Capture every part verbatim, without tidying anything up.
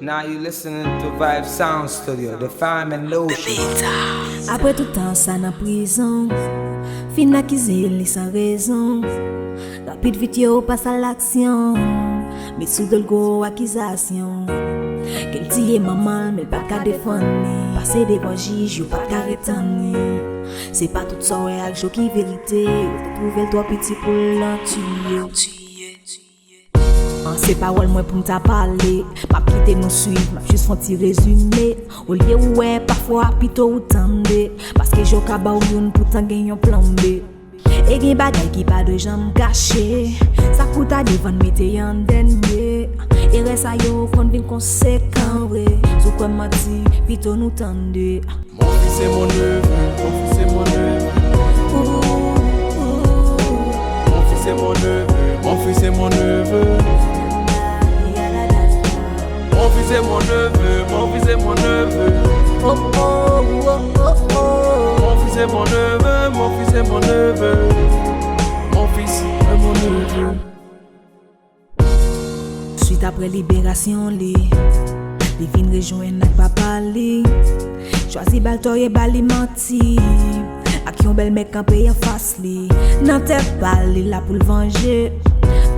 Now you listening to Vibe Sound Studio, the fam and the ocean. Apre tout tan sa nan prizon, fin akize li san rezon. Rapid vit yo pas a laksyon, met sou do l gwo akizasyon. Ke l tiye manman l, men l pa t ka defann li. Pase devan jij, yo pa t ka retann li. Se pa tout sa w wè ak je w ki verite. Yo te twouve l twò piti pou l nan tiye. An se pawòl mwen pou m ta pale. M ap kite nou swiv, m ap jis fè yon ti rezime. Olye ou wè, pafwa pito ou tande. Paske je w ka ba w youn poutan gen yon plan B. E gen bagay ki pa dwe janm kache. Sa k pou ta devan n mete an dènye. Erè sa yo konn vin konsekan vre. Si w kwè m manti, pito nou tande. Mon fils est mon neveu, mon fils est mon neveu. Mon fils est mon neveu, mon fils est mon neveu. Mon fils est mon neveu, mon fils est mon neveu. Oh, oh, oh, oh, oh. Mon fils est mon neveu, mon fils est mon neveu. Mon fils est mon neveu. Swit apre liberasyon li, li vin rejwenn ak papa li. Chwazi ba l tòyè, ba li manti. Ak yon bèlmè kanpe anfas li. Nan tèt pa l, li la pou l vanje.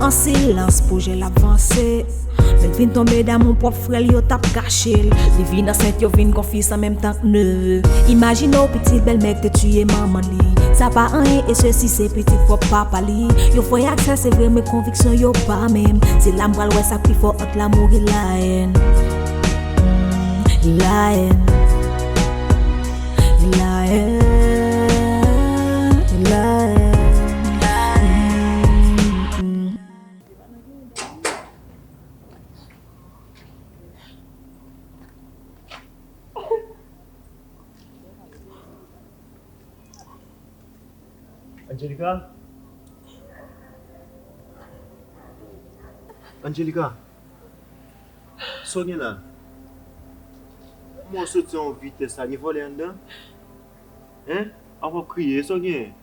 An silans, pwojè l ap vanse. Men l vin tonbe damou pwòp frè l, yo t ap kache l. Li vin ansent, yo vin gon fi an menm tan k neve. Imajine w pitit bèlmè k te tiye manman li. Sa pa anyen, e sesi se pitit pwòp papa li. Yo fè y ak sè, se vre, men konviksyon yo pa menm. Se la m pral wè sa k pi fò ant lamou e lahèn. Mm, lahèn. Lahèn. Lahèn. Mm, mm. Angelica? Angelica? Sa w gen la? Kòman w soti a yon vitès la? Gen vòlè anndan? Hein? Apa w ap kriye? Sa w genyen?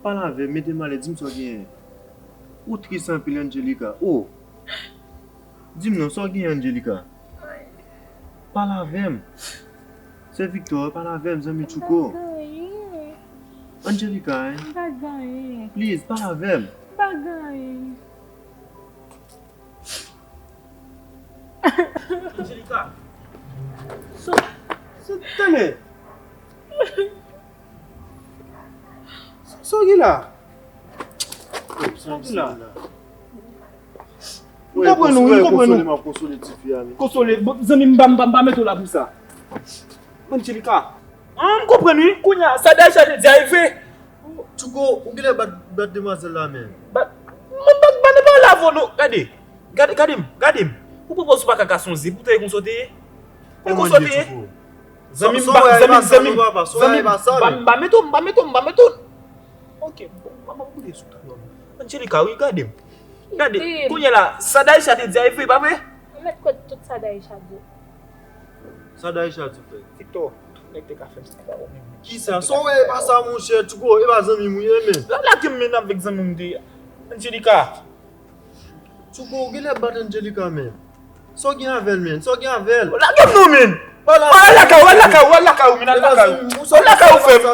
Pale avè m, mete m alèz, di m sa w genyen. Ou tris anpil, Angelica. Oh! Di m non, sa w genyen, Angelica? Pale avè m. Sè Victor, pale avè m, zanmi Tchouko. Angelica, hein? Please, pale avè m. Angelica. So, so, tande. So, so, gen la. So, gen la. M konprann ou, m konprann ou. Konsole, bon, zanmi m, m pa, m pa, m pa mete w la pou sa. Angelica. Ah, m konprann wi. Kounye a, sa Daisha te di a rive. Tchouko, ou genlè bat, bat demwazèl la, men. Bat, mwen bat, bat, bat, pa lavo, non. Gade. Gade, gade m, gade m. Ou pran pòz ou pa ka ka sonje, pou tande konsa w te ye. E konsa w te ye. Zanmi m, zanmi m, zanmi m, zanmi m, m pa mete w, m pa mete w, m pa mete w. Ok, bon, m ap koute sou tou. Angelica, wi, gade m. Gade, kounye a la, sa Daisha te di a, e vre, pa vre? Ou mèt kwè tout sa Daisha di. Sa Daisha di frè? Victor, tout nèg te ka fè m sa ba ou menm. Kisa? Sa w wè e pa sa monchè, Tchouko, e pa zanmi m ou ye, men. La, lage m men avèk zanmi m te ye. Angelica. Tchouko, ou genlè bat Angelica, men. Sa w gen avè l, men? Sa w gen avè l? Lage m non, men. Al lakay ou, al lakay ou, al lakay ou, men, al lakay ou. Al lakay ou, frè m.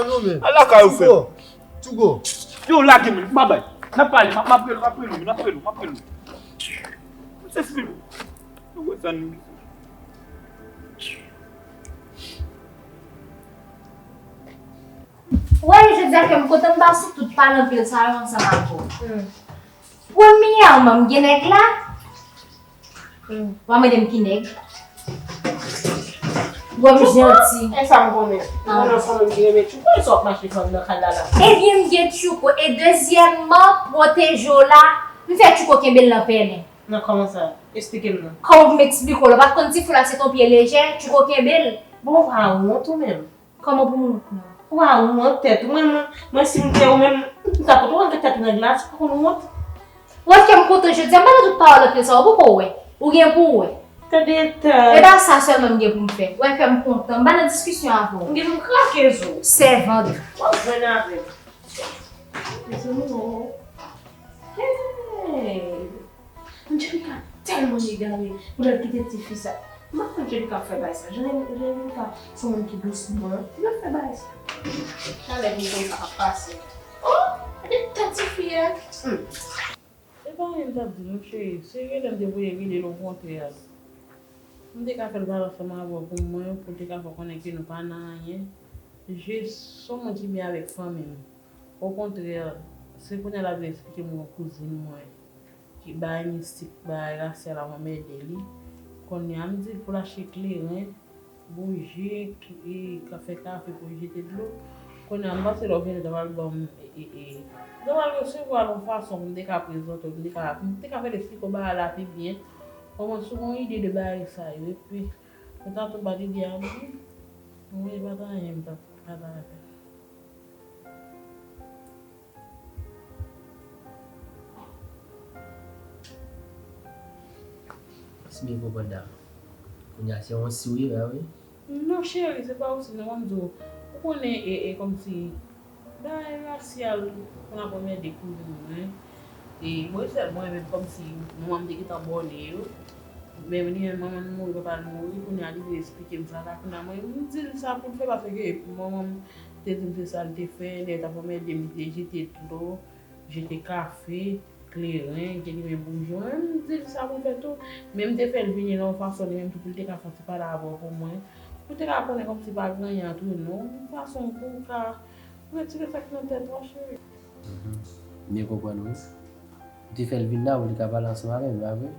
Al lakay ou, frè m. Tchouko. Yo, lage m, babay. N ap pale, m ap, m ap rele w, m ap rele w, m ap rele w, m ap rele w. Se fim. Ou wè zanmi. Wè, jodi a kè m kontan m pa sou tout pale anpil sa yo ansanm ak ou. Premyèman, m gen nèg la. W a mande m ki nèg. Wè m janti. E sa m konnen. Ou konnen fanmi m ki renmen Tchouko, e sa w ap mache fanm nan kay la la. Ebyen, m gen Tchouko. E dezyèmman, pwoteje w la, m fè Tchouko kenbe l nan pèlen. Nan kòman sa? Esplike m non. Kòman pou m eksplike w la? Ou pa t konn ti fi w la se t on pye lejè, Tchouko kenbe l. Bon, ou pa wont ou menm? Kòman pou m wont non? Ou pa wont tèt ou? Mwen, mwen, mwen si m te ou menm, m ta kontan w antre tèt ou nan glas, ou pa konn wont? Ou wè kè m kontan jodi a, m pa nan tout pawòl anpil sa, ou poko wè. Ou gen pou w wè. Tande tèt. E pa sa sèlman m gen pou m fè. Ou wè kè m kontan, m pa nan diskisyon avè w. M gen pou m krake zo. Sèvant. W ap jwenn avè m. Mezanmi o. Hey! Angelica, tèlman egare pou l al kite tifi sa. M pa konn jan li ka fè bagay sa. Jan li, jan li ka se yon moun ki dous mwen. Li ap fè bagay sa. Chalè vin konn sa k ap pase. Oh! Gade tèt tifi a. Hmm. E pa anyen m t ap di non, cheri. Se rele m te voye rele l, okontrè. M te ka fè l pale ansanm avè w pou mwen, pou l te ka fè w konnen ke nou pa nan anyen. Jis se yon moun ki byen avèk fanmi m. Okontrè, se kounye a l ap vin eksplike m yon kouzin mwen ki bay mistik, bay rasyal ap anmède li. Kounye a, m di l pou l achte kleren, bouji, e ka fè kafe pou l jete dlo. Kounye a, m panse lè w vini, w ta pral ban m, e, e, e, m ta pral resevwa l yon fason pou m te ka prezante w, pou m te ka, pou m te ka fè l eksplike w bagay la pi byen. Omwen, si w gen yon ide de bagay sa yo, epi, ou ta tou bat ide a, m di, wi, pa t anyen, m t ap, pa t anyen. Si m byen konprann la, kounye a se yon si w ye la, wi. Non, cheri, se pa osi, non, m di w. Ou konnen, e, e, kòmsi, bagay rasyal, konn ap anmède kouzin mwen. E, bon, e sèl mwen menm, kòmsi, manman m te gentan bòne yo. Men li menm, manman l mouri, papa l mouri, kounye a, li vin eksplike m sa la, kounye a, mwen, m di l sa pou l fè, paske manman m te di m se sa l te fè, lè l t ap anmède m, li te jete dlo, jete kafe, kleren, gen li menm boujon. M di l sa pou l fè tou. Men m te fè l vini nan yon fason li menm tou pou l te ka fè yon ti pale avè w pou mwen. Pou l te ka konnen kòmsi pa gen anyen antre nou. Yon fason pou w ka retire sa ki nan tèt ou a, cheri. Mhm. M byen konprann, wi. Ou te fè l vin la pou l te ka pale ansanm avè m, pa vre?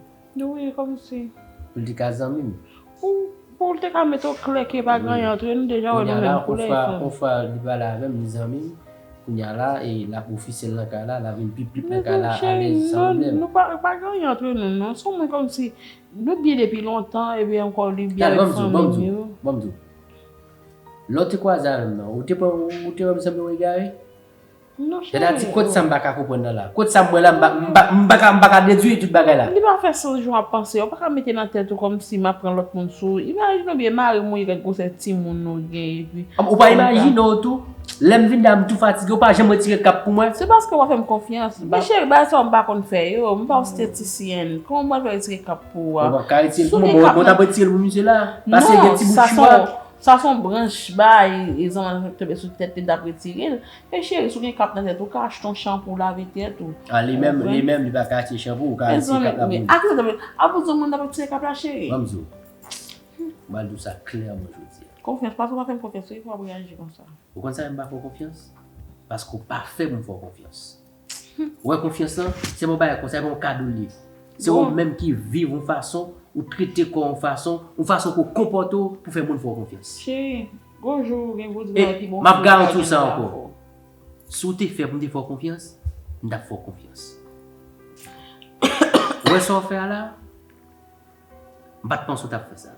Wi, kòmsi. Pou l te ka zanmi m. Pou, pou l te ka mete w klè ke pa gen anyen antre nou, deja wè nou menm koulè fanm. Kounye a la, yon fwa, yon fwa li pale avè m, li zanmi m. Kounye a la, e l ap ofisyèl nan kay la, l ap vin pi plis nan kay la, alèz, san pwoblèm. Nou pa, pa gen anyen antre nou, non. Se yon moun kòmsi, nou byen depi lontan, epi ankò li byen avèk fanmi m yo. Gade, ban m di w, ban m di w, ban m di w. Lè w te kwaze avè m nan, ou te pran, ou te wè m sanble yon egare? Non, cheri. Sètadi, kot sa m pa ka konprann nan la? Kot sa m wè la, m pa, m pa, m pa ka, m pa ka dedui tout bagay la? Li pa fè sans jan w ap panse. Ou pa ka mete nan tèt ou kòmsi m ap pran lòt moun sou ou. Imajine w byen, mari m mouri avèk gwosè timoun nou gen, epi... Ou pa imajine w tou? Lè m vin la, m tou fatige, ou pa janm retire kap pou mwen? Se paske w pa fè m konfyans. Men cheri, bagay sa yo m pa konn fè yo. M pa estetisyèn. Kòman m pral fè retire kap pou ou a? Ou p ap ka retire l pou mwen, mwen t ap retire l pou misye la. Paske gen ti bout chwa. Sa se yon branch bay, e zanmi an tonbe sou tèt li, l t ap retire l. Men cheri, si w gen kap nan tèt ou, ou ka achte yon chanpou lave tèt ou. A, li menm, li menm, li pa ka achte chanpou, ou ka retire kap la pou li. Mezanmi, a kote w ap di yon moun t ap retire kap la, cheri? Ban m di w. M pral di w sa klèman jodi a. Konfyans, paske w pa fè m konfyans, wi, pou w ap reyaji konsa. Ou konn sa fè m pa fè w konfyans? Paske w pa fè pou m fè w konfyans. Ou wè konfyans lan, se yon bagay konsa, se pa yon kado l ye. Se ou menm ki viv yon fason, ou trete kò w yon fason, yon fason ke w konpòte w pou fè moun fè w konfyans. Cheri, gon jou ou gen pou di bagay pi bon. E m ap garanti w sa ankò. Si w te fè pou m te fè w konfyans, m t ap fè w konfyans. Ou wè sa w fè a la? M pa t panse w t ap fè sa.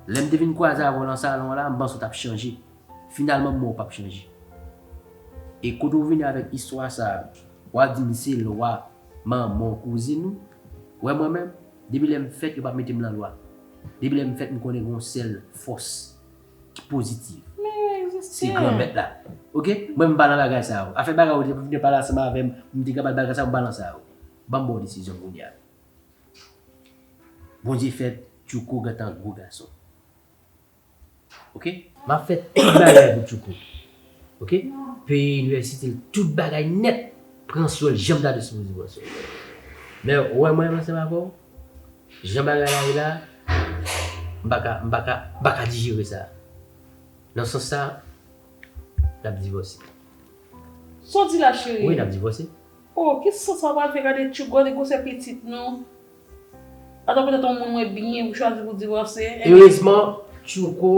Lè m te vin kwaze avè w nan salon an la, m panse w t ap chanje. Finalman, m wè w p ap chanje. E kote w vini avèk istwa sa a, w ap di m se lwa manman w kouzin ou. Wè mwen menm, depi lè m fèt, yo pa mete m nan lwa. Depi lè m fèt, m konnen gen yon sèl fòs ki pozitiv. Se Granmèt la. Oke? Mwen, m pa nan bagay sa yo. Afè bagay ou te vin pale ansanm avè m, m te ka bat bagay sa yo, m pa nan sa yo. Ban m ba w desizyon m kounye a. Bondye fè Tchouko gentan gwo gason. Oke? M ap fè tout bagay pou Tchouko. Oke? Peye inivèsite l, tout bagay nèt. Pran swen l, jan m ta sipoze pran swen l. Men, ou wè mwen menm ansanm avè w, jan bagay la ye la, m pa ka, m pa ka, m pa ka dijere sa. Nan sans sa, n ap divòse. Sa w di la, cheri? Wi, n ap divòse. Oh, ki sans sa pral fè? Gade Tchouko, gade gwosè pitit nou. Atò, petèt yon moun mwen byen, ou chwazi pou divòse. Erezman, Tchouko,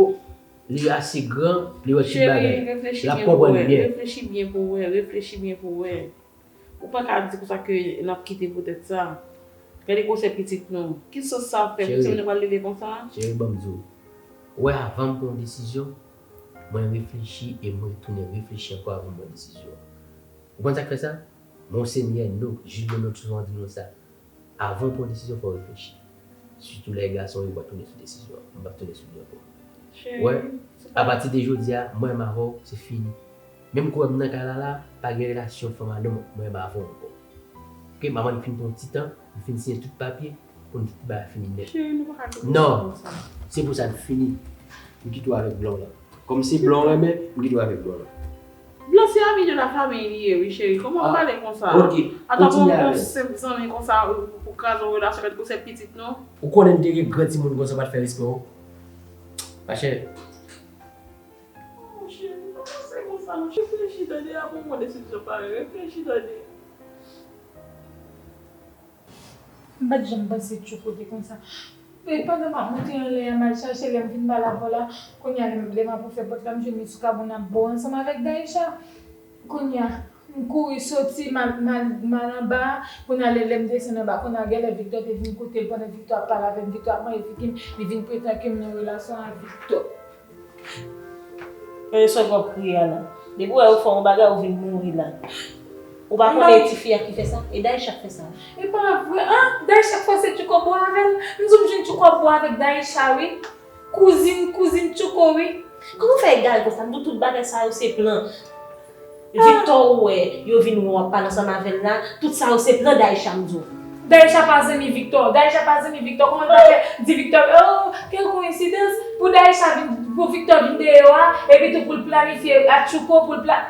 li ase gran, li wè tout bagay. L ap konprann byen. Reflechi byen pou w wè, reflechi byen pou w wè. Ou pa ka di konsa ke n ap kite poutèt sa. Gade gwosè pitit nou. Ki sans sa ap fè? Pitit nou pral leve konsa? Cheri, ban m di w. Ou wè, avan m pran yon desizyon, mwen reflechi e mwen tounen reflechi ankò avan m pran desizyon. Ou konn sa k fè sa? Monsenyè Nou, Jules Benoît, souvan di nou sa. Avan w pran desizyon, fò w reflechi. Sitou lè e gason yo, w ap tounen sou desizyon an. M p ap tounen sou li ankò. Cheri, wè, apati de jodi a, mwen m avè w, se fini. Menm kou w wè m nan kay la la, pa gen relasyon fanm a nonm mwen m avè w ankò. Oke, m ap fin pran yon ti tan, m fin siyen tout papye, Pou n bay fini nèt. Cheri, nou pa ka kite konsa. Non. Se pou sa n fini. M kite w avèk blan w lan. Kòm se blan w renmen, m kite w avèk blan w lan. Blan se ami de la famille li ye, wi, cheri. Kòman w pale konsa? Ok. Ata pou yon senp zanmi konsa, pou kraze yon relasyon, mèt pou sèt pitit, non? Ou konnen m te gen gran timoun konsa, pa t fè respè w. Machè. Oh, cheri, pa panse konsa, non. Reflechi, tande, avan w pran desizyon parèy. Reflechi, tande. M pa t janm panse Tchouko te konsa. E pandan m ap monte anlè a, m al chache, lè m vin pale avè w la, kounye a, lè m, lè m ap ouvè pòt la, m jwenn li sou kabòn ap bo ansanm avèk Daïcha. Kounye a, m kouri soti, m al, m al, m al anba a, kounye a, lè, lè m desann anba, kounye a, genlè Victor te vin kote l, pandan Victor ap pale avè m, Victor ap manje figi m, li vin pretann ke m nan relasyon ak Victor. Gade sa w ap kriye a la. Depi w wè yo fè yon bagay, ou vin mouri la. Ou pa konnen e tifi a ki fè sa? E Daïcha k fè sa. E pa vre, an? Daïcha k fòse Tchouko bo avè l? M di w m jwenn Tchouko ap bo avèk Daïcha, wi. Kouzin, kouzin Tchouko, wi. Kòman w fè egare konsa? M di w tout bagay sa yo se plan. Victor ou wè, yo vin wè w ap pale ansanm avè l la, tout sa yo se plan Daïcha, m di w. Daïcha pa zanmi Victor. Daïcha pa zanmi Victor. Kòman l ta fè di Victor, oh, quelle coïncidence, pou Daïcha vin, pou Victor vin deyò a, epi tou pou l planifye ak Tchouko, pou l pla-,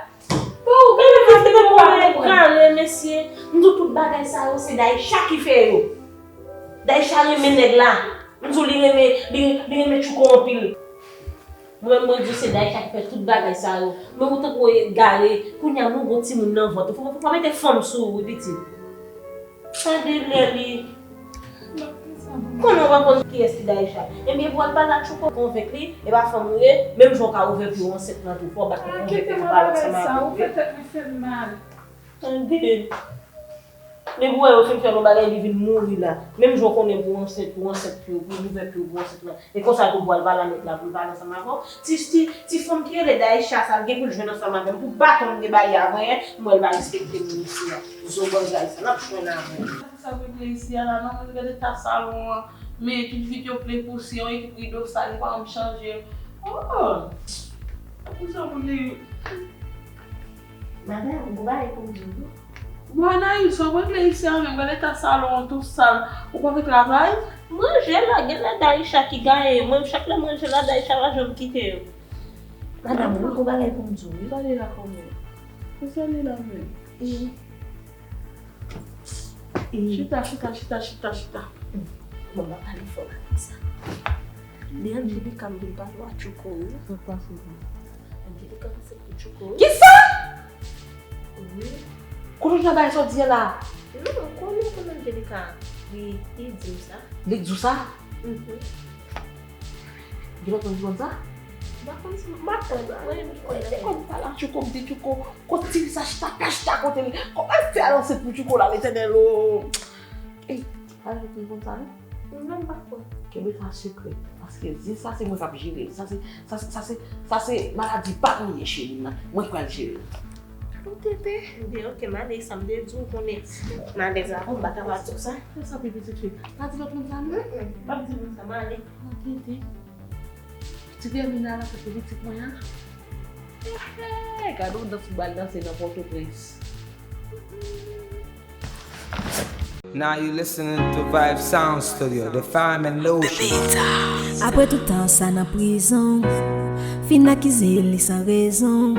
oh, gade fanmi nou pa konprann. Prale, mesye. M di w tout bagay sa yo, se Daïcha ki fè yo. Daïcha renmen nèg la. M di w li renmen, li, li renmen Tchouko anpil. Mwen menm, mwen di w se Daïcha ki fè tout bagay sa yo. Men ou tankou egare, kounye a m gon timoun nan vant ou. Fò, fò pa mete fanm sou ou, wi, pitit. Tande lè li. Konnen w pa konn kiyès ki Daïcha. Ebyen, pou w al pale ak Tchouko, konvenk li, e pa fanm ou ye, menm jan w ka ouvè pye w ansent lan tou, fò w bat pou konvenk li pou pale ansanm avè l. Ou fè tèt mwen fè m mal. Tande. Depi w wè yo fin fè l yon bagay, li vin mouri la. Menm jan w konnen pou w ansent, pou w ansent pye w, pou w ouvè pye w, pou w ansent lan. E konsa tou pou w al pale a nèg la, pou l pale ansanm avè w. Ti, ti, ti fanm ki rele Daïcha sa, l gen pou l jwenn ansanm avè m. Pou baton m te ba li avanyè, m wè l pa respekte m isi a. Zo bòzay sa, l ap jwenn avè m. Sa pou regle isi a la, non, gade ta salon an. Men tout vit yo plen pousyè, yon ekip rido sal, li pa janm chanje. Oh! Pou sa pou li. Madanm, ou bagay pou m di w. Bon, Anaïs, w ap regle isi a menm, gade ta salon an tou sal. Ou pa vle travay? Manje la, genlè Daïcha ki gaye yo. Mwen, chak lè manje la, Daïcha pa janm kite yo. Madanm, ou gon bagay pou m di w, wi. Sa li la kòman? Sa li la menm? E, e. Chita, chita, chita, chita, chita. Bon, m ap pale fò avèk sa. De Angelica m vin pale w a Tchouko, wi. Sa k pase la? Angelica pase pou Tchouko, wi. Kisa? Wi. Kote w jwenn bagay sa w di a la? Non, konnen, konnen Angelica, li, li di m sa. Li di w sa? Mhm. Gen lòt moun ki konn sa? M pa konn si, m pa konn, mwen menm ki konn nan men. Kòm pale a Tchouko, m di Tchouko, kote ti fi sa chita, pa chita kote li. Kòman fè al ansent pou Tchouko la, Letènèl o? Ey, pa gen moun ki konn sa, non? Non, m pa konn. Kenbe sa sekrè, paske zye sa se mwen k ap jere l. Sa se, sa se, sa se, sa se maladi pa m li ye, cheri m nan. Mwen k pral jere l. Ou tete? Ebyen, oke, m ale, sa m te di w konnen. M alèz avè w, m pa ka pa di w sa. Fè sa pou pitit fi. Pa di lòt moun sa, non? Mm, mm. M p ap di moun sa, m ale. Mwen tete. Ti Fermina la, sa se pitit mwen an. Ehe, gade yon dans pou al danse nan Pòtoprens. Now you listening to Vibe Sound Studio, the fine and lotion. Apre tout tan sa nan prizon, fin akize li san rezon.